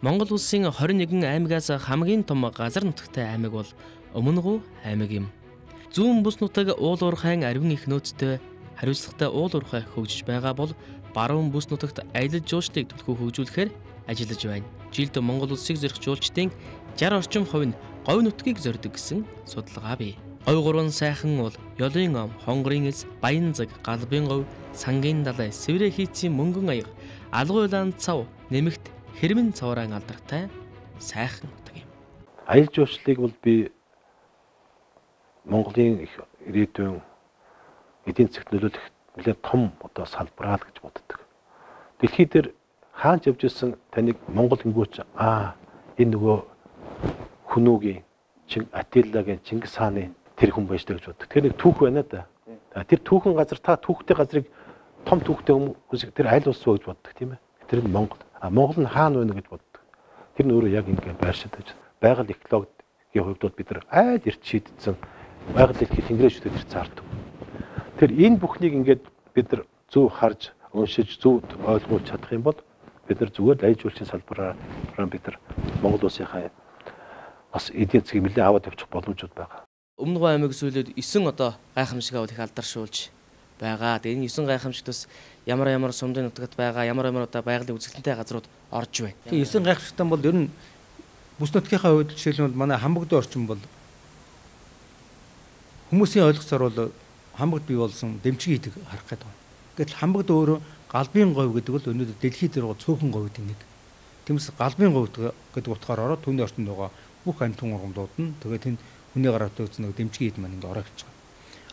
Монгол улсын 21 аймагаас хамгийн том газар нутагтай аймаг бол Өмнөгов аймаг юм. Зүүн бүс нутаг уул уурхайн аривын их нөөцтэй хариуцлагатай уул уурхай хөгжиж байгаа бол баруун бүс нутагт аялал жуулчлалыг түлхүү хөгжүүлэхээр ажиллаж байна. Жилд Монгол улсыг зорих жуулчдын 60 орчим хувь нь говь нутгийг зорьдог гэсэн судалгаа бий. Говь гурван сайхан уул, Ёлын ом, Хонгорын эз, Баянзаг, Галбын говь, Сангийн далай, Сэврээ хийцийн мөнгөн аяга, Алгуй улаан цав, Нэмэгт, Хэрмэн цавраан алдартай сайхан нутаг юм. Аялал жуулчлалыг бол би Монголын их ирээдүйн эдийн засагт нөлөөлөх нэлээд том одоо салбараа л гэж боддог. Дэлхий дээр хаанч явж исэн таныг Монгол гингүүч энэ нөгөө хүнүүгийн Атилагийн Чингис хааны тэр хүн байж таа гэж боддог. Тэр нэг түүх байна да. Тэр түүхэн газар та түүхтэй газрыг том түүхтэй хүмүүс тэр аль улс вэ гэж боддог тийм ээ. Тэр нь Монгол. Монгол нь хаана байна гэж боддог. Тэр нь өөрөө яг ингэ байршаад байж. Байгаль экологийн хувьд бол бид нар айл эрт шийдсэн байгаль дэлхий тэнгэрээ шүтээд тэр цаардаг. Тэр энэ бүхнийг ингээд бид нар зөв харж, уншиж, зөв ойлгуулж чадах юм бол бид нар зүгээр л аялал жуулчлалын салбараар бид нар Монгол улсынхаа бас эдийн засгийг нэлээд аваад явчих боломжууд байгаа. Өмнөгов аймаг сүүлээд 9 одоо гайхамшиг их алдаршуулж байгаа. Тэгээ энэ 9 гайхамшигт бас ямар ямар сумдын нутагт байгаа, ямар ямар одоо байгалийн үзэсгэлэнтэй газрууд орж байна. Тэгээ 9 гайхамшигтай бол ер нь бүс нутгийнхаа хувьд жишээлбэл манай Хамбогдын орчин бол хүмүүсийн ойлгоцоор бол Хамбогд бий болсон дэмчиг хийдэг харах гэдэг байна. Гэтэл Хамбогд өөрөө галбын говь гэдэг бол өнөөдөр дэлхийд дээр цөөхөн говьдын нэг. Тиймээс галбын говь гэдэг утгаар ороод түүний орчинд байгаа бүх амьтан ургамлууд нь тэгээд тэнд хүний гараад өгсөн нэг дэмчгийн хэд маань ингээ ороо явчих.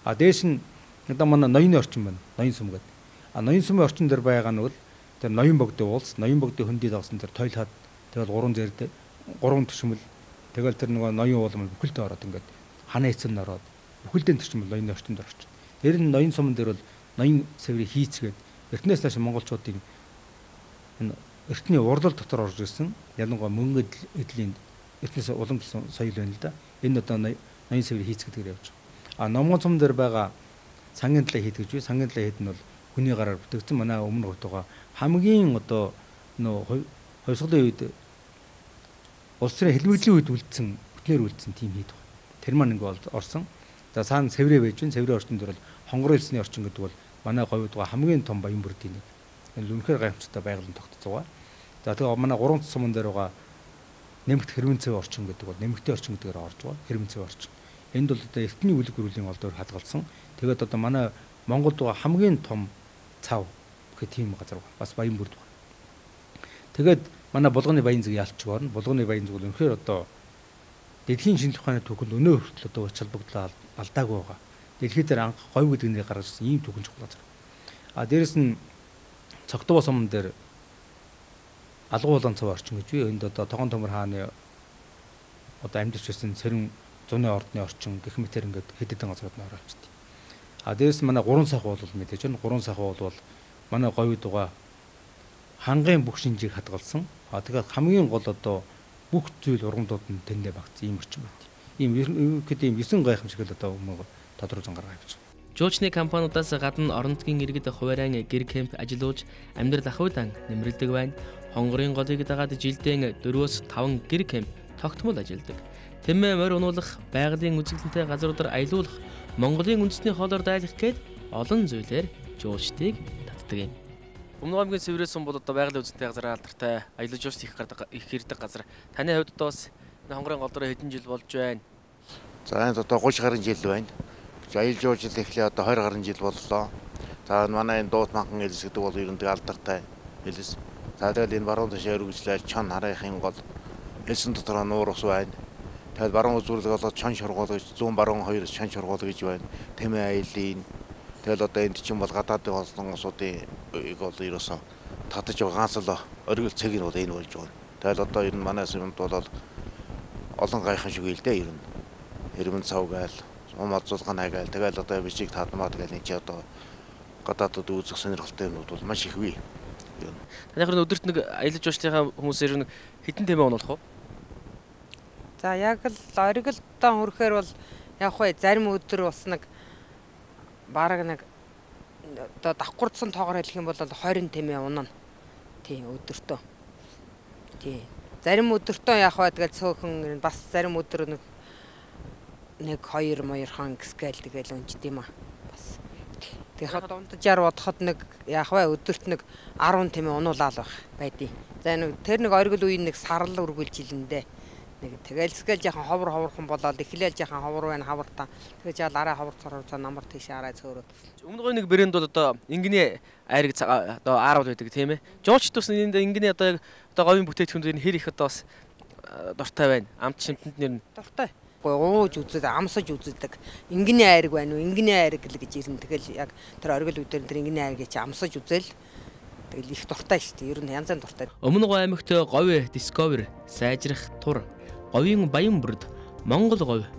А дээш нь одоо манай ноёны орчин байна. Ноён сүм гэдэг. А ноён сүмийн орчин дээр байгаа нь бол тэр ноён богдын уулс, ноён богдын хөндий дагсан тэр тойлхаад тэгэл гурван зэрэг гурван төшмөл тэгэл тэр нөгөө ноён уулам бүхэлдээ ороод ингээд хана эцэн ороод бүхэлдээ төшмөл ноёны орчинд орчих. Тэр нь ноён суман дээр бол ноён сэврийг хийцгээд эртнээс хойш монголчуудын энэ эртний урлал дотор орж ирсэн ялангуяа мөнгө эдлийн эртнээс уламжлсан соёл байна л да. Энэ одоо ноён сэврийг хийцгээдгээр явж байгаа. А номгон сум дээр байгаа сангийн талаа хийд гэж би сангийн талаа хийд нь бол хүний гараар бүтээгдсэн манай өмнө хувьд хамгийн одоо нөө хувьсгалын үед улс төрийн хэлмэгдлийн үед үлдсэн бүтнээр үлдсэн тийм хийд байна. Тэр маань ингээ орсон. За цаана сэврээ байж гэн сэврээ орчин дээр бол хонгорын элсний орчин гэдэг бол манай говьд байгаа хамгийн том баян бүрдийн нэг. Энэ үнэхээр гайхамшигтай байгалийн тогтцоо байгаа. За тэгээ манай гурван суман дээр байгаа нэмэгт хэрмэнцэв орчин гэдэг бол нэмэгтийн орчин гэдгээр орж байгаа. Хэрмэнцэв орчин. Энд бол одоо эртний үлэг гөрүүлийн олдоор хадгалсан. Тэгээд одоо манай Монголд байгаа хамгийн том цав гэх тийм газар байна. Бас баян бүрд байна. Тэгээд манай Булганы баян зүг ялч орно. Булганы баян зүг бол үнэхээр одоо дэлхийн шинжлэх ухааны түүхэнд өнөө хүртэл одоо ач холбогдол алдаагүй байгаа. Дэлхий дээр анх говь гэдэг нэрийг гаргаж ирсэн ийм түүхэн чухал газар. А дээрэс нь Цогтовоо суман дээр Алгуу улаан цав орчин гэж би энд одоо Тогон Төмөр хааны одоо амьдарч байсан цэрэн зуны ордны орчин гэх мэтэр ингээд хэд хэдэн газрууд нь оролцдог. А дээрэс нь манай гурван сайхан уул бол мэдээж байна. Гурван сайхан уул бол манай говьд байгаа хангийн бүх шинжийг хадгалсан. А тэгээд хамгийн гол одоо бүх зүйл ургамлууд нь тэндээ багцсан ийм орчин байт. Ийм ерөнхийдөө ийм 9 гайхамшиг л одоо өмнө тодруулсан гаргаа явж байгаа. Жуулчны компаниудаас гадна орон нутгийн иргэд хуваарайн гэр кемп ажилуулж амьдрал ахуйлан нэмэрлэдэг байна. Хонгорын голыг дагаад жилдээ 4-5 гэр кемп тогтмол ажилладаг. Тэмээ морь унуулах, байгалийн үзэсгэлэнтэй газруудаар аялуулах, Монголын үндэсний хоолоор дайлах гээд олон зүйлээр жуулчдыг татдаг юм. Өмнө аймгийн Сэврээ сум бол одоо байгалийн үзэсгэлэнтэй газар алдартай аялал жуулчд их ирдэг газар. Таны хувьд одоо бас хонгорын гол дээр хэдэн жил болж байна? За энэ одоо 30 гаруй жил байна. Аялал жуулчлал эхлээ одоо 20 гаруй жил боллоо. За манай энэ дуут манхан элс гэдэг бол ер нь алдартай элс. За тэгэл энэ баруун тишээ өргөжлөөл чон харийнхын гол элсэн дотор нуур ус байна. Тэгэл баруун үзүүрлэг болоод чон шургуул гэж зүүн баруун хоёр чон шургуул гэж байна. Тэмээ аялын тэгэл одоо энд чинь бол гадаадын болсон улсуудын бол ерөөсөө татаж байгаа ганц л оргил цэг нь бол энэ болж байгаа. Тэгэл одоо ер нь манай сумд бол олон гайхамшиг үйл дээ ер нь. Хэрмэн цав гайл, сум одзуулгана гайл. Тэгэл одоо бичиг таадмаад гайл энэ чи одоо гадаадд үзэх сонирхолтой юмнууд бол маш их бий. Таных өдөрт нэг аялал жуулчлалынхаа хүмүүсээр нэг хэдэн тэмээ оруулах вэ? За яг л оргилдоо хүрэхээр бол яг хөө зарим өдөр бас нэг бараг нэг одоо давхурдсан тоогоор хэлэх юм бол 20 тэмээ унана. Тийм өдөртөө. Тийм. Зарим өдөртөө яах вэ тэгэл цөөхөн бас зарим өдөр нэг 2 моёрхон гисгээл тэгэл унжд юм аа. Бас. Тэгэхээр дунджаар бодоход нэг яах вэ өдөрт нэг 10 тэмээ унуулаад байх байдیں۔ За нэг тэр нэг оргил үеийн нэг сарл үргэлж илэндээ. Нэг тэгэлсгээл жаахан ховор ховорхон болоод эхлээл жаахан ховор байна хавар та. Тэгээ жаал арай ховор цорор цаа намар тийш арай цөөрөө. Өмнө говь нэг брэнд бол одоо ингэний айрыг одоо ааруул байдаг тийм ээ. Жуулчд бас энд ингэний одоо яг одоо говийн бүтээгдэхүүн хэр их одоо бас дуртай байна. Амт шимтэнд нэр нь дуртай. Ууж үздэг, амсаж үздэг. Ингэний айраг байна уу? Ингэний айраг л гэж ирнэ. Тэгэл яг тэр оргил үдээр тэр ингэний айргийг чи амсаж үзэл. Тэгэл их дуртай шүү дээ. Ер нь янз янз дуртай. Өмнө говь аймагт говь Discover, сайжрах тур, говийн Баян бүрд, Монгол говь,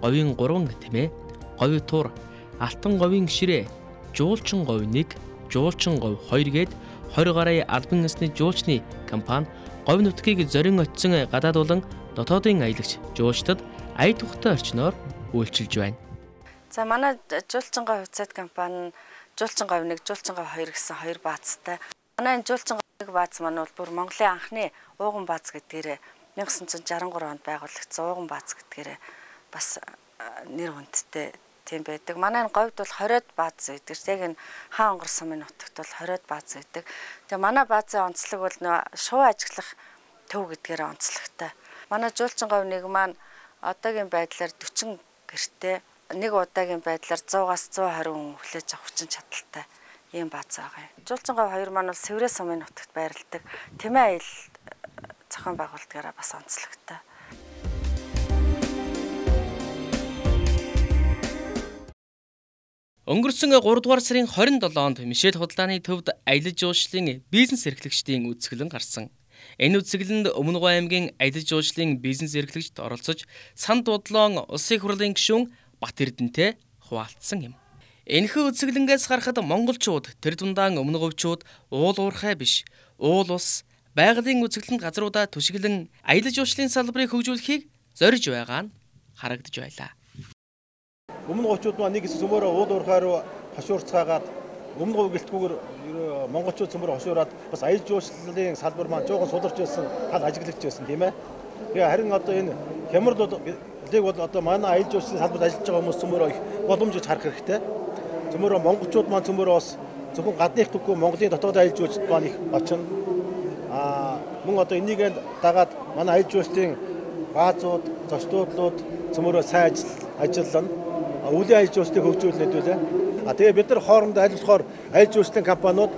говийн 3 тэмээ, говь тур, Алтан говийн ширээ, Жуулчин говь 1, Жуулчин говь 2 гээд 20 гаруй албан ёсны жуулчны компани говь нутгийг зорин очсон гадаад болон дотоодын аялагч жуулчдад ая тухтай орчноор үйлчилж байна. За манай Жуулчин говь хувьцаат компани нь Жуулчин говь 1, Жуулчин говь 2 гэсэн хоёр баазтай. Манай энэ Жуулчин говь 1 бааз маань бол бүр Монголын анхны ууган бааз гэдгээрээ 1963 онд байгуулагдсан ууган бааз гэдгээрээ бас нэр хүндтэй тийм байдаг. Манай энэ говьд бол 20-од бааз байдаг. Яг энэ хаан онгор сумын нутагт бол 20-од бааз байдаг. Тэгээ манай баазын онцлог бол нөө шувуу ажиглах төв гэдгээрээ онцлогтой. Манай Жуулчин говь 1 маань одоогийн байдлаар 40 гэртэй, нэг удаагийн байдлаар 100-аас 120 хүн хүлээж авах хүчин чадалтай ийм бааз байгаа юм. Жуулчин говь 2 маань бол Сэврээ сумын нутагт байрладаг. Тэмээ аялал зохион байгуулдгаараа бас онцлогтой. Өнгөрсөн 3 дугаар сарын 27-нд Мишель худалдааны төвд аялал жуулчлалын бизнес эрхлэгчдийн үзэсгэлэн гарсан. Энэ үзэсгэлэнд Өмнө Говь аймгийн аялал жуулчлалын бизнес эрхлэгчд оролцож санд бодлон улсын их хурлын гишүүн Бат Эрдэнэтэй хуваалцсан юм. Энэхүү үзэсгэлэнгээс харахад монголчууд тэр дундаа өмнө говьчууд уул уурхай биш, уул ус, байгалийн үзэсгэлэнт газруудаа түшиглэн аялал жуулчлалын салбарыг хөгжүүлэхийг зорж байгаа нь харагдаж байлаа. Өмнө говьчууд маань нэг хэсэг цөмөөрөө уул уурхай руу хошуурцгаагаад өмнө говь гэлтгүүгээр монголчууд цөмөөрөө хошуураад бас аялал жуулчлалын салбар маань жоохон суларч байсан, хал ажиглагдж байсан тийм ээ. Тэгээ харин одоо энэ хямралыг бол одоо манай аялал жуулчлалын салбарт ажиллаж байгаа хүмүүс цөмөөрөө их боломж гэж харах хэрэгтэй. Цөмөөрөө монголчууд маань цөмөөрөө бас зөвхөн гадных төггүй Монголын дотоод аялал жуулчлалд маань их очино. Мөн одоо энийг дагаад манай аялал жуулчлалын баазууд, зочдлууд цөмөөрөө сайн ажиллана. Үлийн аялал жуулчлалыг хөгжүүлнэ хэдүүлээ. Тэгээ бид нар хоорондоо аль болохоор аялал жуулчлалын компаниуд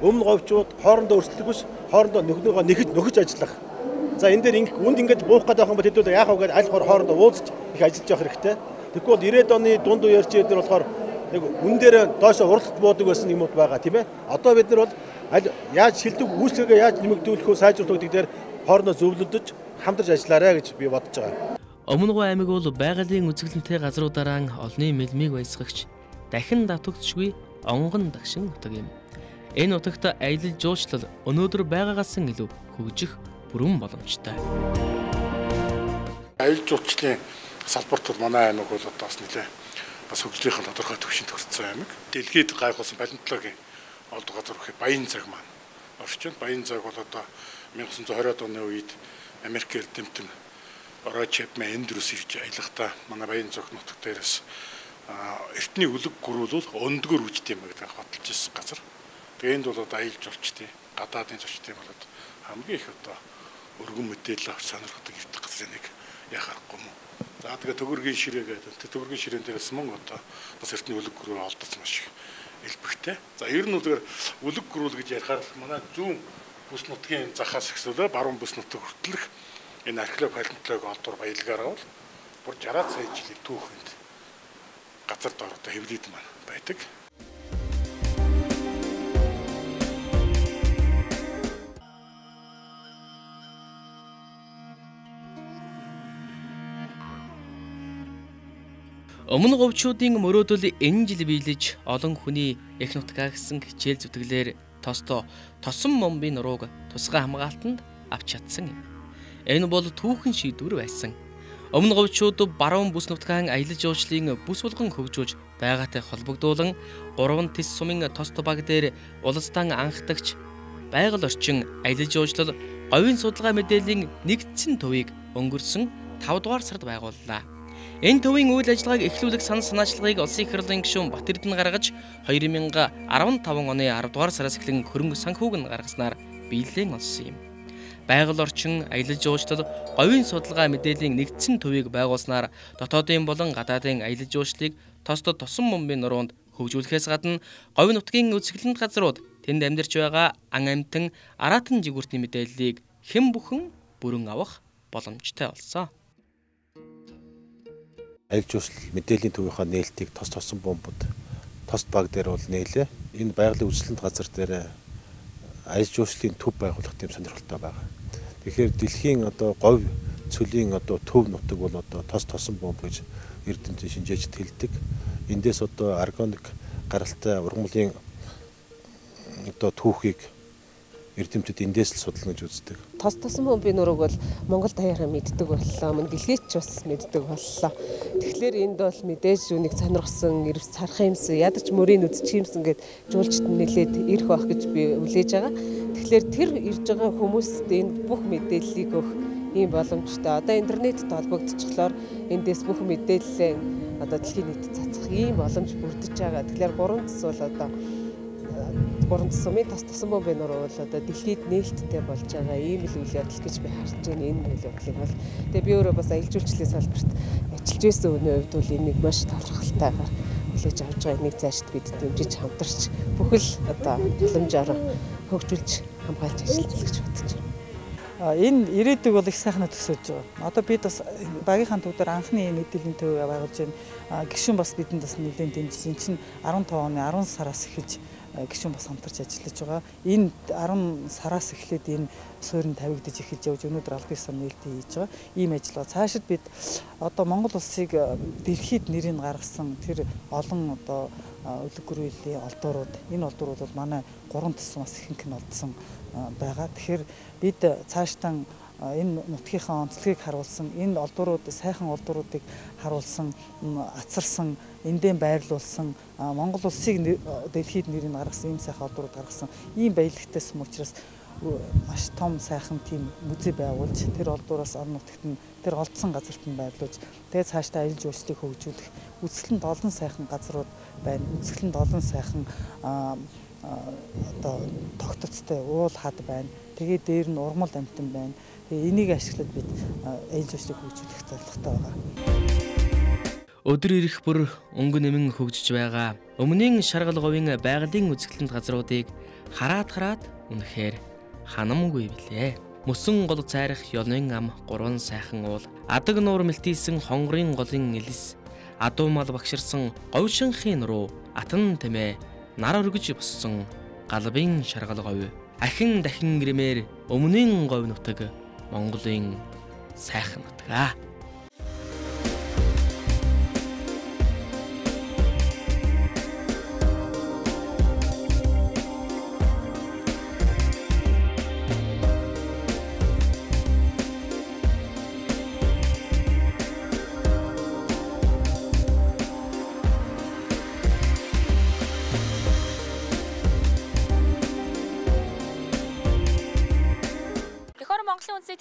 өмнө говьчууд хоорондоо өрсөлдөх биш, хоорондоо нөхнөгөө нөхөж ажиллах. За энэ дээр үнд ингэж буух гэдэг юм бол хэдүүлээ яах вэ гэж аль болохоор хоорондоо уулзаж их ажиллаж явах хэрэгтэй. Тэгэхгүй бол 90-ад оны дунд үеэр чи бид нар болохоор нэг үн дээр доошо уралдалт буудаг байсан юмуд байгаа тийм ээ. Одоо бид нар бол аль яаж шилдэг үйлчлэгээ яаж нэмэгдүүлэх вэ, сайжруулах гэдэг дээр хоорондоо зөвлөдөж хамтарч ажиллаарай гэж би бодож байгаа. Өмнө Говь аймаг бол байгалийн үзэсгэлэнтэй газруудаараа олонний мэлмийг баясгагч дахин давтагдшгүй онгон дагшин нутаг юм. Энэ нутагт аялал жуулчлал өнөөдөр байгаагаас илүү хөгжих бүрэн боломжтой. Аялал жуулчлалын салбарт бол манай аймаг бол одоо бас нэлээ бас хөгжлийнхэн тодорхой түвшинд хүрсэн аймаг. Дэлхийд гайхуулсан палеонтологийн олд газар үхэ Баян цаг маань орж байна. Баян цаг бол одоо 1920-ад оны үед Америк эрдэмтэн Рой Чапман Эндрюс ирж аялахдаа манай Баян цаг нутаг дээрээс эртний үлэг гөрүүлвэл өндгөр үжт юм гэдэг баталж ирсэн газар. Тэгээ энд бол одоо аялал жуулчдын, гадаадын зочдын болоод хамгийн их одоо өргөн мэдээлэл авч сонирхдаг ирдэг газрын нэг яхахгүй юм. За тэгээ төгөргийн ширээ гэдэг. Төгөргийн ширээн дээрээс мөн одоо бас эртний үлэг гөрүү олдсон маш их элбэгтэй. За ер нь зүгээр үлэг гөрүүл гэж ярихаар манай зүүн бүс нутгийн захаас эхлүүлээ баруун бүс нутаг хүртэлх энэ археолог палеонтологи олдвор баялгаараа бол бүр 60 сая жилийн түүхэнд газар доор одоо хэвлээд маань байдаг. Өмнө говьчуудын мөрөөдөл энэ жил биелэж олон хүний эх нутгаа гэсэн хичээл зүтгэлээр тостоо тосон момбын нурууг тусгай хамгаалтанд авч чадсан юм. Энэ бол түүхэн шийдвэр байсан. Өмнө говьчууд баруун бүс нутгаан аялал жуулчлалын бүс болгон хөгжүүлж байгаатай холбогдуулан 3 тэс сумын тост баг дээр улсдаан анхдагч байгаль орчин аялал жуулчлал говийн судалгаа мэдээллийн нэгдсэн төвийг өнгөрсөн 5 дугаар сард байгууллаа. Энэ төвийн үйл ажиллагааг эхлүүлэх санал санаачлагыг Улсын их хурлын гишүүн Батэрдэн гаргаж 2015 оны 10 дугаар сараас эхлэн хөрөнгө санхүүг нь гаргаснаар биелэн олсон юм. Байгаль орчин, аялал жуулчлал, говийн судалгаа мэдээллийн нэгдсэн төвийг байгуулснаар дотоодын болон гадаадын аялал жуулчлалыг тосдод тосон бөмбийн нуруунд хөгжүүлэхээс гадна говь нутгийн үзэсгэлэнт газрууд тэнд амьдарч байгаа ан амьтан, араатан жигүүртний мэдээллийг хэн бүхэн бүрэн авах боломжтой болсон. Аялал жуулчлал мэдээллийн төвийнхөө нээлтийг тос тосон бөмбөд тос баг дээр бол нээлээ. Энэ байгалийн үзэсгэлэнт газар дээр аялал жуулчлалын төв байгуулах тийм сонирхолтой байгаа. Тэгэхээр дэлхийн одоо говь цөлийн одоо төв нутаг бол одоо тос тосон бөмб гэж эрдэмтэн шинжээчд хэлдэг. Эндээс одоо органик гаралтай ургамлын одоо түүхийг эрдэмтэд эндээс л судална гэж үздэг. Тос тосон бөмбийн нурууг бол Монгол даяараа мэддэг боллоо. Мөн дэлхийд ч бас мэддэг боллоо. Тэгэхээр энд бол мэдээж үнийг сонирхсан, ирв сарах юмсан, ядаж мөрийг үзчих юмсан гэд жуулчд нэлээд ирэх байх гэж би хүлээж байгаа. Тэгэхээр тэр ирж байгаа хүмүүст энд бүх мэдээллийг өгөх ийм боломжтой. Одоо интернеттэй холбогдчихлоор эндээс бүх мэдээлэлээ одоо дэлхийн нийтэд цацах ийм боломж бүрдэж байгаа. Тэгэхээр гурван тус бол одоо гурван тусмын тос тосон бөмбийн нуруу бол одоо дэлхийд нээлттэй болж байгаа ийм л үйл явдал гэж би харж байна. Энэ үйл явдлыг бол тэгээ би өөрөө бас аялал жуулчлалын салбарт ажиллаж байсан хүний хувьд бол энийг маш талархалтайгаар хүлээж авч байгаа. Энийг цаашд бид дэмжиж хамтарч бүхэл одоо боломжоор хөгжүүлж хамгаалж ажиллах гэж бодож байна. Энэ ирээдүйг бол их сайхнаа төсөөж байгаа. Одоо бид бас багийнхаа төв дээр анхны энэ мэдээллийн төв байгуулж байна. Гишүүн бас бидэнд бас нэлээд дэмжиж, энэ чинь 15 оны 10 сараас эхэлж гишүүн бас хамтарч ажиллаж байгаа. Энэ 10 сараас эхлээд энэ суурь нь тавигдаж эхэлж явж өнөөдөр албан ёсоор нээлттэй хийж байгаа. Ийм ажиллагаа. Цаашид бид одоо Монгол улсыг дэлхийд нэрийг гаргасан тэр олон одоо өлөг гөрөөлийн олдуурууд, энэ олдуурууд бол манай гурван тусам бас ихэнх нь олдсон байгаа. Тэгэхээр бид цаашдаа энэ нутгийнхаа онцлогийг харуулсан, энэ олдуурууд, сайхан олдууруудыг харуулсан, ацарсан, эндээ байрлуулсан, Монгол улсыг дэлхийд нэрийг гаргасан, ийм сайхан олдуурууд гаргасан, ийм баялагтай сум учраас маш том сайхан тийм музей байгуулж, тэр олдуураас орон нутагт нь тэр олдсон газарт нь байрлуулж, тэгээд цаашдаа аялал жуулчлалыг хөгжүүлэх, үзэсгэлэнт олон сайхан газрууд байна. Үзэсгэлэнт олон сайхан одоо тогтцтой уул хад байна. Тэгээд дээр нь урмал амьтан байна. Тэгээ энийг ашиглаад бид аялал жуулчлалыг хөгжүүлэх зорилготой байгаа. Өдөр ирэх бүр өнгө нэмэн хөгжиж байгаа. Өмнөний шаргал говийн байгалийн үзэсгэлэнт газруудыг хараад үнэхээр ханамгүй билээ. Мөсөн гол цайрах ёлын ам гурван сайхан уул, адаг нуур мэлтийсэн хонгорын голын элс, адуу мал багширсан говьшинхын нуруу, атан тэмээ нар өргөж боссон галбын шаргал говь. Ахин дахин гэрмээр өмнөний говь нутаг Монголын сайхан нутаг.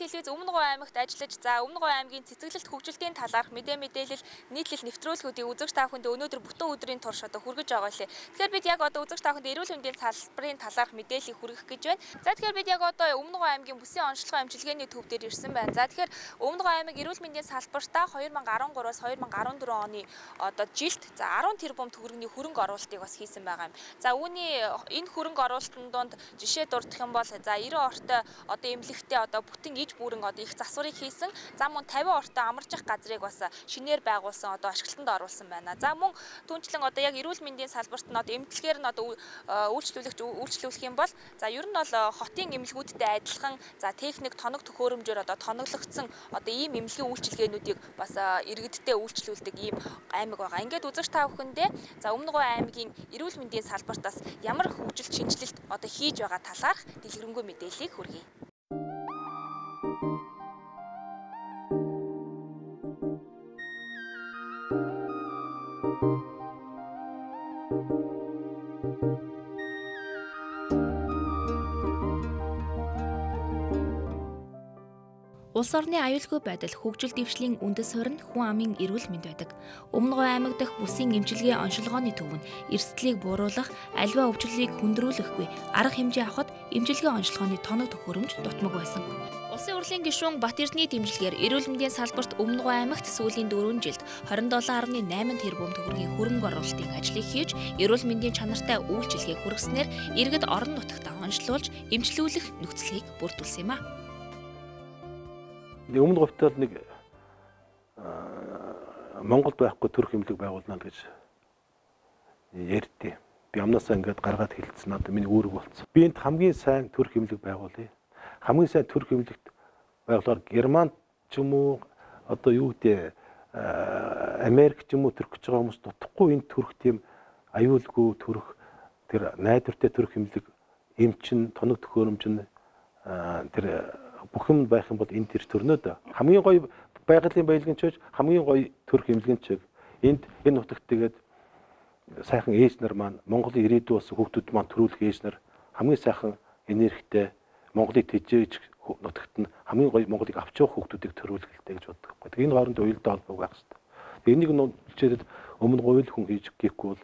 Телевиз Өмнө Говь аймагт ажиллаж, за Өмнө Говь аймгийн цэцэглэлт хөгжилтийн талаарх мэдээлэл, нийтлэл нэвтрүүлгүүдийг үзэгч та бүхэнд өнөөдөр бүтэн өдрийн турш одоо хүргэж байгаа лээ. Тэгэхээр бид яг одоо үзэгч та бүхэнд эрүүл мэндийн салбарын талаарх мэдээллийг хүргэх гэж байна. За тэгэхээр бид яг одоо Өмнө Говь аймгийн бүсийн онцлогын эмчилгээний төв дээр ирсэн байна. За тэгэхээр Өмнө Говь аймаг эрүүл мэндийн салбартаа 2013-аас 2014 оны одоо жилд за 10 тэрбум төгрөгийн хөрөнгө оруулалтыг бас хийсэн байгаа юм. За үүний энэ хөрөнгө оруулалтын донд жишээ дурдах юм бол за 90 ортой одоо эмнэлэгтээ одоо бүтэн иж бүрэн одоо их засварыг хийсэн. За мөн 50 ортой амарчих газрыг бас шинээр байгуулсан, одоо ашиглалтанд оруулсан байна. За мөн түнчлэн одоо яг эрүүл мэндийн салбарт нь одоо эмнэлгээр нь одоо үйлчлүүлэх юм бол за ер нь бол хотын эмнэлгүүдтэй адилхан за техник тоног төхөөрөмжөөр одоо тоноглогдсон одоо ийм эмнэлгийн үйлчилгээнүүдийг бас иргэдтэй үйлчлүүлдэг ийм аймаг байгаа. Ингээд үзэгч та бүхэндээ за Өмнө Говь аймгийн эрүүл мэндийн салбартаас ямар хөгжил шинэчлэлт одоо хийж байгаа талаарх дэлгэрэнгүй мэдээллийг хүргэе. Улс орны аюулгүй байдал, хөгжил дэвшлийн үндэс суурь нь хүн амын эрүүл мэнд байдаг. Өмнө Говь аймаг дахь бүсийн эмчилгээ оншилгооны төв нь эрсдлийг бууруулах, аливаа өвчлөлийг хүндрүүлэхгүй арга хэмжээ авахад эмчилгээ оншилгооны тоног төхөөрөмж дутмаг байсан. Улсын хурлын гишүүн Бат Эрдэнийн дэмжлэгээр эрүүл мэндийн салбарт Өмнө Говь аймагт сүүлийн 4 жилд 27.8 тэрбум төгрөгийн хөрөнгө оруулалтын ажлыг хийж, эрүүл мэндийн чанартай үйлчилгээг хүргэснээр иргэд орон нутагтаа онцлуулж, эмчлүүлэх нөхцөлийг бүрдүүлсэн юм а. Өмнө Говьт бол нэг Монголд байхгүй төрөх эмнэлэг байгуулна л гэж ярьдээ. Би амнаасаа ингээд гаргаад хэлсэн, надад миний үүрэг болцсон. Би энд хамгийн сайн төрөх эмнэлэг байгуулъя. Хамгийн сайн төрөх эмнэлэгт байгуулахаар Германд ч юм уу, одоо юу гэдэг Америк ч юм уу төрөх гэж байгаа хүмүүс дутхгүй энэ төрөх тийм аюулгүй төрөх тэр найдвартай төрөх эмнэлэг эмчин, тоног төхөөрөмж нь тэр бүх юм байх юм бол энд тэр төрнөө дөө. Хамгийн гоё байгалийн баялагын чойж, хамгийн гоё төрөх эмнэлгийн чиг. Энд энэ нутагт тэгээд сайхан ээж нар маань, Монголын ирээдүй болсон хүүхдүүд маань төрүүлэх ээж нар хамгийн сайхан энергитэй Монголыг тэжээж нутагт нь хамгийн гоё Монголыг авч явах хүүхдүүдийг төрүүлэх л дээ гэж боддог байхгүй. Тэгээ энэ хооронд уялдаа холбоог байх хэрэгтэй. Тэгээ энийг нь хичээлээд Өмнө Говь хүн хийж гэхгүй бол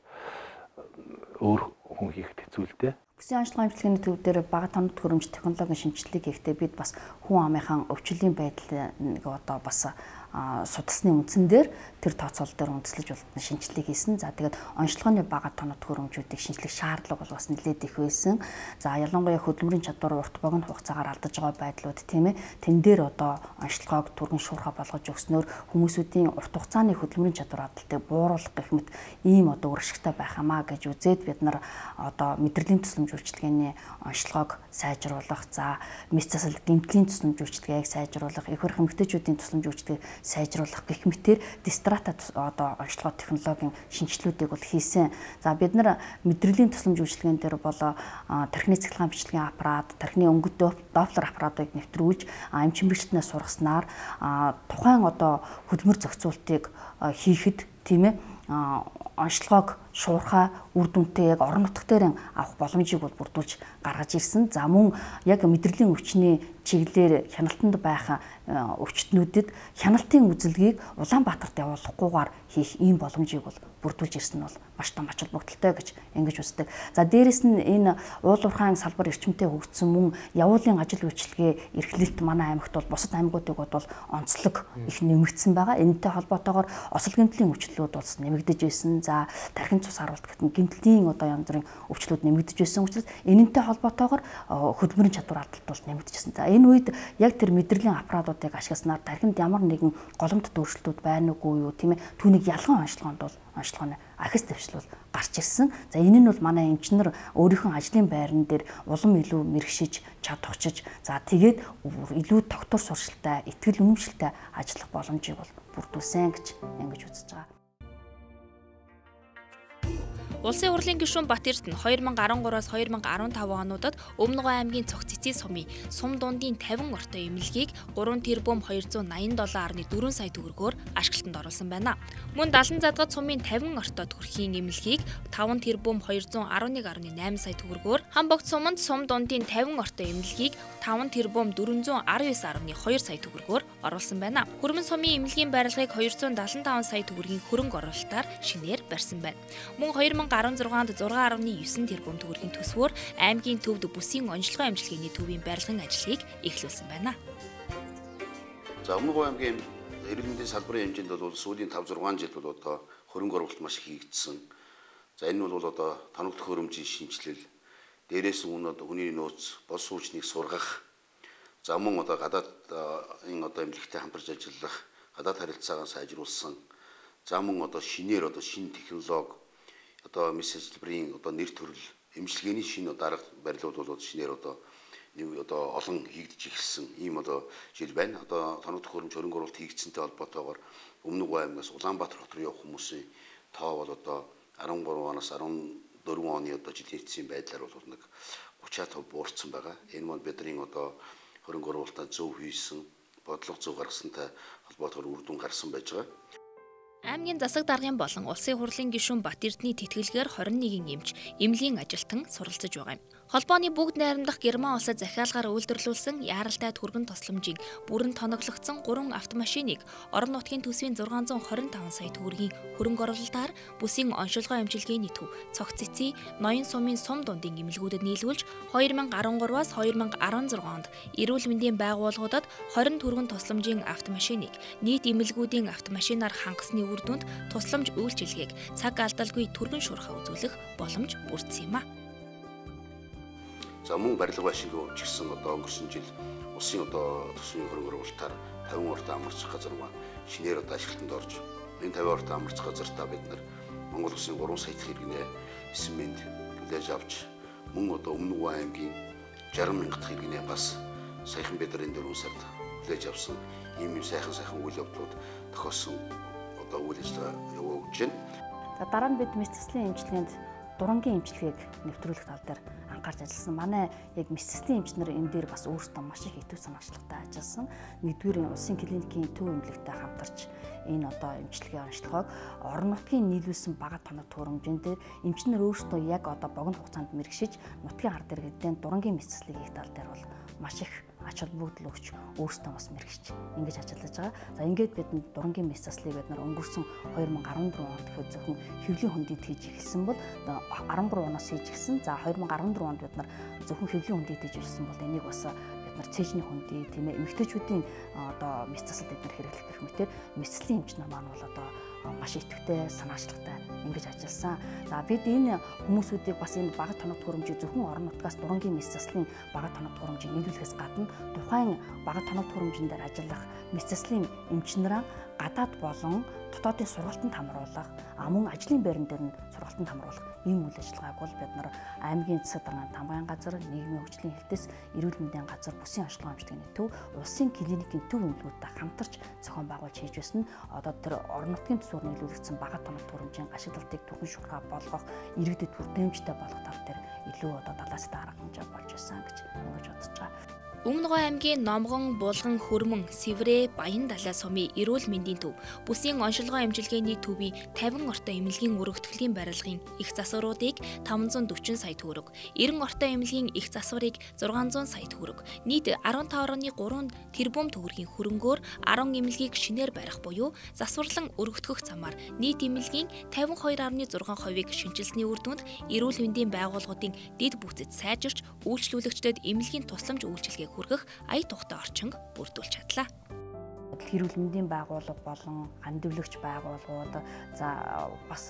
өөр хүн хийхэд хэцүү л дээ. Бүсийн онцлогын эмчилгээний төв дээр бага тоног төхөөрөмж технологийн шинжилгээг хийхдээ бид бас хүн амынхаа өвчлөлийн байдлыг одоо бас судалсны үндсэн дээр тэр тооцоолол дээр үндэслэж шинжилгээ хийсэн. За тэгээд онцлогооны бага тоног төхөөрөмжүүдийг шинжлэх шаардлага бол бас нэлээд их байсан. За ялангуяа хөдөлмөрийн чадвар урт богино хугацаагаар алдаж байгаа байдлууд тийм ээ. Тэн дээр одоо онцлогоог түргэн шуурхай болгож өгснөөр хүмүүсүүдийн урт хугацааны хөдөлмөрийн чадвар алдалтыг бууруулах гэх мэт ийм одоо үр ашигтай байх юмаа гэж үзээд бид нар одоо мэдрэлийн тусламж үйлчилгээний онцлогоог сайжруулах, за мэс засал гэмтлийн тусламж үйлчилгээг сайжруулах, эх барих эмэгтэйчүүдийн тусламж үйлчилгээг сайжруулах гэх мэтээр дистрата одоо онцлогоо технологийн шинжилгүүдийг бол хийсэн. За бид нар мэдрэлийн тусламж үйлчилгээн дээр бол тархины цахилгаан бичлэгийн аппарат, тархины өнгөт доплер аппаратыг нэвтрүүлж эмч мэргэжилтнээс сургаснаар тухайн одоо хөдөлмөр зохицуултыг хийхэд тийм ээ онцлогоог шуурхай үр дүнтэй яг орон нутг дээр авах боломжийг бол бүрдүүлж гаргаж ирсэн. За мөн яг мэдрэлийн өвчний чиглэлээр хяналтанд байх өвчтнүүдэд хяналтын үзэлгийг Улаанбаатарт явуулахгүйгээр хийх ийм боломжийг бол бүрдүүлж ирсэн нь бол маш том ач холбогдолтой гэж ингэж үздэг. За дээрэс нь энэ уул уурхайн салбар эрчимтэй хөгжсөн мөн явуулын ажил үйлчилгээ эрхлэлт манай аймагт бол бусад аймагуудыг бодвол онцлог их нэмэгдсэн байгаа. Энэтэй холбоотойгоор осол гэмтлийн өвчлөлүүд бас нэмэгдэж байсан. За тархин цус харуулт гэх гэмтлийн одоо янз бүрийн өвчлүүд нэмэгдэж байсан учраас энэнтэй холбоотойгоор хөдөлмөрийн чадвар алдалт бол нэмэгдэжсэн. За энэ үед яг тэр мэдрэлийн аппаратуудыг ашигласнаар тархинд ямар нэгэн голомт дүүрчлэлтүүд байна уугүй юу тийм ээ түүнийг ялган онцлогоонд бол онцлогооны ахис дэвшил бол гарч ирсэн. За энэ нь бол манай эмчнэр өөрийнхөө ажлын байран дээр улам илүү мэрэгшиж, чадварчиж, за тэгээд илүү тогтвор суршилтай, итгэл үнэмшилтэй ажиллах боломжийг бол бүрдүүлсэн гэж ингэж үзэж байгаа. Улсын хурлын гишүүн Бат Эрдэнэ 2013-аас 2015 онуудад Өмнө Говь аймгийн Цогц цэцгийн сумын сум дундын 50 ортой эмнэлгийг 3 тэрбум 287.4 сая төгрөгөөр ашиглалтанд оруулсан байна. Мөн 70 задгад сумын 50 ортой төрхийн эмнэлгийг 5 тэрбум 211.8 сая төгрөгөөр, Хамбогт суманд сум дундын 50 ортой эмнэлгийг 5 тэрбум 419.2 сая төгрөгөөр оруулсан байна. Хөрмөн сумын эмнэлгийн барилгыг 275 сая төгрөгийн хөрөнгө оруулалтаар шинээр барьсан байна. Мөн 2016 онд 6.9 тэрбум төгрөгийн төсвөөр аймгийн төвд бүсийн онцлогоо эмчилгээний төвийн барилгын ажлыг эхлүүлсэн байна. За Өмнө Говь аймгийн эрүүл мэндийн салбарын хэмжээнд бол сүүлийн 5-6 жил бол одоо хөрөнгө оруулалт маш их хийгдсэн. За энэ нь бол одоо тоног төхөөрөмжийн шинэчлэл, дээрээс нь одоо хүний нөөц, бос суучныг сургах, за мөн одоо гадаад энэ одоо эмнэлэгтэй хамтарч ажиллах, гадаад харилцаагаа сайжруулсан, за мөн одоо шинээр одоо шинэ технологи одоо мэс салбарын одоо нэр төрөл эмчилгээний шинэ одоо арга барилууд бол шинээр одоо нэг одоо олон хийгдэж эхэлсэн ийм одоо жил байна. Одоо тоног төхөөрөмж хөрөнгө оруулалт хийгдсэнтэй холбоотойгоор Өмнө Говь аймагаас Улаанбаатар хот руу явах хүмүүсийн тоо бол одоо 13 оноос 14 оны одоо жилийн эцсийн байдлаар бол нэг 35% буурсан байгаа. Энэ маань бидний одоо хөрөнгө оруулалтаа зөв хийсэн, бодлого зөв гаргасантай холбоотойгоор үр дүн гарсан байж байгаа. Аймгийн засаг даргын болон улсын хурлын гишүүн Бат Эрдэнийн тэтгэлгээр 21 эмч, эмнэлгийн ажилтан суралцж байгаа юм. Холбооны бүгд найрамдах Герман улсад захиалгаар үйлдвэрлүүлсэн яаралтай түргэн тусламжийн бүрэн тоноглогдсон 3 автомашиныг орон нутгийн төсвийн 625 сая төгрөгийн хөрөнгө оруулалтаар бүсийн оншилгоо эмчилгээний төв Цогц цэций Ноён сумын сум дундын эмнэлгүүдэд нийлүүлж 2013-аас 2016 онд эрүүл мэндийн байгууллагуудад 20 түргэн тусламжийн автомашиныг нийт эмнэлгүүдийн автомашинаар хангасны үр дүнд тусламж үйлчилгээг цаг алдалгүй түргэн шуурхай үзүүлэх боломж бүрдсэн юм а. За мөн барилга байшингийн ч гэсэн одоо өнгөрсөн жил улсын одоо төсвийн хөрөнгө оруулалтаар 50 ортой амарч газар маань шинээр одоо ашиглалтанд орж энэ 50 ортой амарч газартаа бид нар Монгол улсын 3 сая дахь иргэнээ 9 мэнд хүлээж авч мөн одоо Өмнө Говь аймгийн 60 мянга дахь иргэнээ бас саяхан бид нар энэ 4 сард хүлээж авсан ийм сайхан үйл явдлууд тохиолсон одоо үйл ажиллагаа явуулж байна. За дараа нь бид мэс заслын эмчилгээнд дурангийн эмчилгээг нэвтрүүлэх тал дээр анхаарч ажилласан. Манай яг мэс заслын эмч нар энэ дээр бас өөрсдөө маш их идэвх санаачлагтай ажилласан. Нэгдүгээр улсын клиникийн төв эмнэлэгтэй хамтарч энэ одоо эмчилгээ онцлогоог орон нутгийн нийлүүлсэн бага тоног төхөөрөмжийн дээр эмч нар өөрсдөө яг одоо богино хугацаанд мэрэгшиж нутгийн ард иргэдийн дурангийн мэс заслыг хийх тал дээр бол маш их ач холбогдол өгч өөрсдөө бас мэрэгшиж ингэж ажиллаж байгаа. За ингээд бид дурангийн мэс заслыг бид нар өнгөрсөн 2014 онд гэхэд зөвхөн хэвлийн хөндийд хийж эхэлсэн бол 13 оноос хийж эхэлсэн. За 2014 онд бид нар зөвхөн хэвлийн хөндийд хийж эхэлсэн бол энийг бас бид нар цээжний хөндий тийм ээ эмэгтэйчүүдийн одоо мэс заслад бид нар хэрэглэх гэх мэтэр мэс заслын эмч нар маань бол одоо маш идэвхтэй санаачлагтай ингэж ажилласан. За бид энэ хүмүүсүүдийг бас энэ бага тоног төхөөрөмжийг зөвхөн орон нутгаас дурангийн мэс заслын бага тоног төхөөрөмжийг нийлүүлэхээс гадна тухайн бага тоног төхөөрөмжин дээр ажиллах мэс заслын эмч нараа гадаад болон дотоодын сургалтанд хамруулах, мөн ажлын байран дээр нь сургалтанд хамруулах ийм үйл ажиллагааг бол бид нар аймгийн засаг даргын тамгайн газар, нийгмийн хөгжлийн хэлтэс, эрүүл мэндийн газар, бүсийн онцлогоо эмчилгээний төв, улсын клиникийн төв эмнэлгүүдтэй хамтарч зохион байгуулж хийж байсан нь одоо тэр орон нутгийн төсвөр нийлүүлэгдсэн бага тоног төхөөрөмжийн ашиглалтыг түргэн шуурхай болгох, иргэдэд хүртээмжтэй болгох тал дээр илүү одоо далаастай арга хэмжээ болж байсан гэж ингэж бодож байгаа. Өмнө Говь аймгийн Номгон, Булган, Хөрмөн, Сэврээ, Баян далай сумын эрүүл мэндийн төв, бүсийн оншилгоо эмчилгээний төвийн 50 ортой эмнэлгийн өргөтгөлийн барилгын их засваруудыг 540 сая төгрөг, 90 ортой эмнэлгийн их засварыг 600 сая төгрөг, нийт 15.3 тэрбум төгрөгийн хөрөнгөөр 10 эмнэлгийг шинээр барих буюу засварлан өргөтгөх замаар нийт эмнэлгийн 52.6%-ыг шинчилсэний үр дүнд эрүүл мэндийн байгууллагуудын дэд бүтцэд сайжирч үйлчлүүлэгчдэд эмнэлгийн тусламж үйлчилгээг хүргэх ая тухтай орчинг бүрдүүлж чадлаа. Эрүүл мэндийн байгууллага болон гандвлэгч байгууллагууд за бас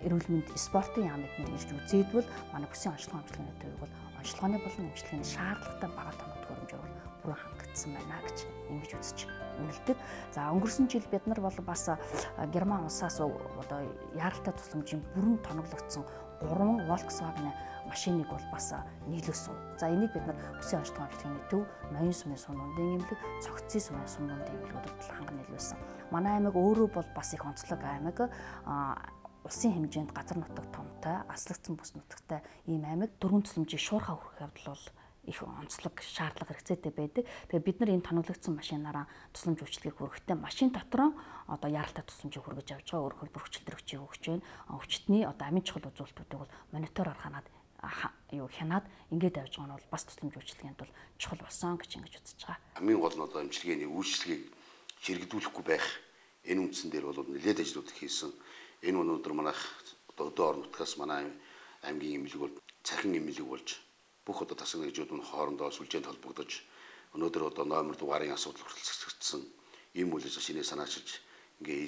эрүүл мэнд спортын яам эднэр ирж үзээдвэл манай бүсийн онцлогоо эмчилгээний төвийг бол онцлогооны болон эмчилгээний шаардлагатай бага тоног төхөөрөмжөөр бол бүрэн хангагдсан байна гэж ингэж үзэж үнэлдэг. За өнгөрсөн жил бид нар бол бас Герман улсаас одоо яаралтай тусламжийн бүрэн тоноглогдсон 3 Volkswagen машиныг бол бас нийлүүлсэн. За энийг бид нар бүсийн онцлогоо эмчилгээний төв, Ноён сумын сум дундын эмнэлэг, Цогцын сумын сум дундын эмнэлгүүдэд ханган нийлүүлсэн. Манай аймаг өөрөө бол бас их онцлог аймаг. Улсын хэмжээнд газар нутаг томтой, аслагдсан бүс нутагтай ийм аймаг. Дөрвөн тусламжийг шуурхай хүргэх явдал бол их онцлог шаардлага хэрэгцээтэй байдаг. Тэгээ бид нар энэ тоноглогдсон машинаараа тусламж үйлчилгээг хүргэхдээ машин дотроо одоо яаралтай тусламжийг хүргэж явж байгаа. Өөрөөр хэлбэл хүчил төрөгчийг өгч байна. Өвчтний одоо амин чухал үзүүлэлтүүдийг бол монитороор ханаад хянаад ингээд явж байгаа нь бол бас тусламж үйлчилгээнд бол чухал болсон гэж ингэж үзэж байгаа. Хамгийн гол нь одоо эмчилгээний үйлчилгээг чирэгдүүлэхгүй байх энэ үндсэн дээр бол нэлээд ажлууд хийсэн. Энэ өнөөдөр манайх одоо өдөө орон нутгаас манай аймгийн эмнэлэг бол цахим эмнэлэг болж бүх одоо тасаг нэгжүүд нь хоорондоо сүлжээнд холбогдож өнөөдөр одоо номер дугаарын асуудал хүртэл цэцгдсэн ийм үйл ажиллагаа шинэ санаачилж ингээ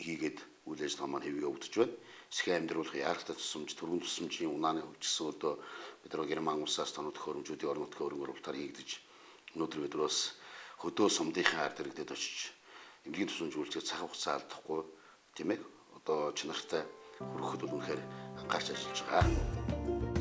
хийгээд үйл ажиллагаа маань хэвээ явагдаж байна. Схем амьдруулах яаралтай тусламж, түргэн тусламжийн унааны хувьд одоо бид нар Герман улсаас тоног төхөөрөмжүүдийн орон нутгийн хөрөнгө оруулалтаар хийгдэж өнөөдөр бид нар бас хөдөө сумдынхаа ард иргэдэд очиж эмнэлгийн тусламж үйлчлэгээ цаг хугацаа алдахгүй тийм ээ одоо чанартай хүргэхэд бол үнэхээр анхаарч ажиллаж байгаа.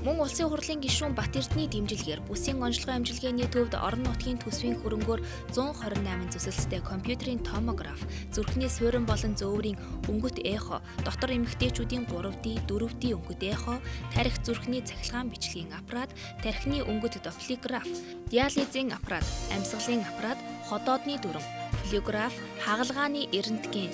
Мөн улсын хурлын гишүүн Бат Эрдэнийн дэмжлэгээр бүсийн онцлогоо эмчилгээний төвд орон нутгийн төсвийн хөрөнгөөр 128 зүсэлттэй компьютерийн томограф, зүрхний суурин болон зөөврийн өнгөт эхо, дотор эмэгтэйчүүдийн 3D, 4D өнгөт эхо, тарих зүрхний цахилгаан бичлэгийн аппарат, тархины өнгөт доплиграф, диализийн аппарат, амьсгалын аппарат, ходоодны дүрэм, флюграф, хагалгааны рентген,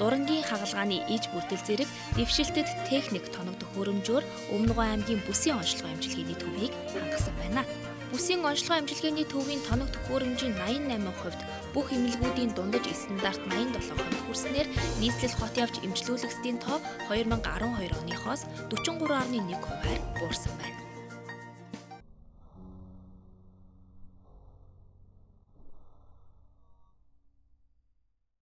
Дурангийн хагалгааны иж бүрдэл зэрэг дэвшилтэд техник тоног төхөөрөмжөөр Өмнө Говь аймгийн бүсийн онцлогоо эмчилгээний төвийг хангасан байна. Бүсийн онцлогоо эмчилгээний төвийн тоног төхөөрөмжийн 88% бүх эмнэлгүүдийн дундаж стандарт 87% хүрснээр нийслэл хот явж эмчлүүлэгсдийн тоо 2012 оныхоос 43.1%-аар буурсан байна.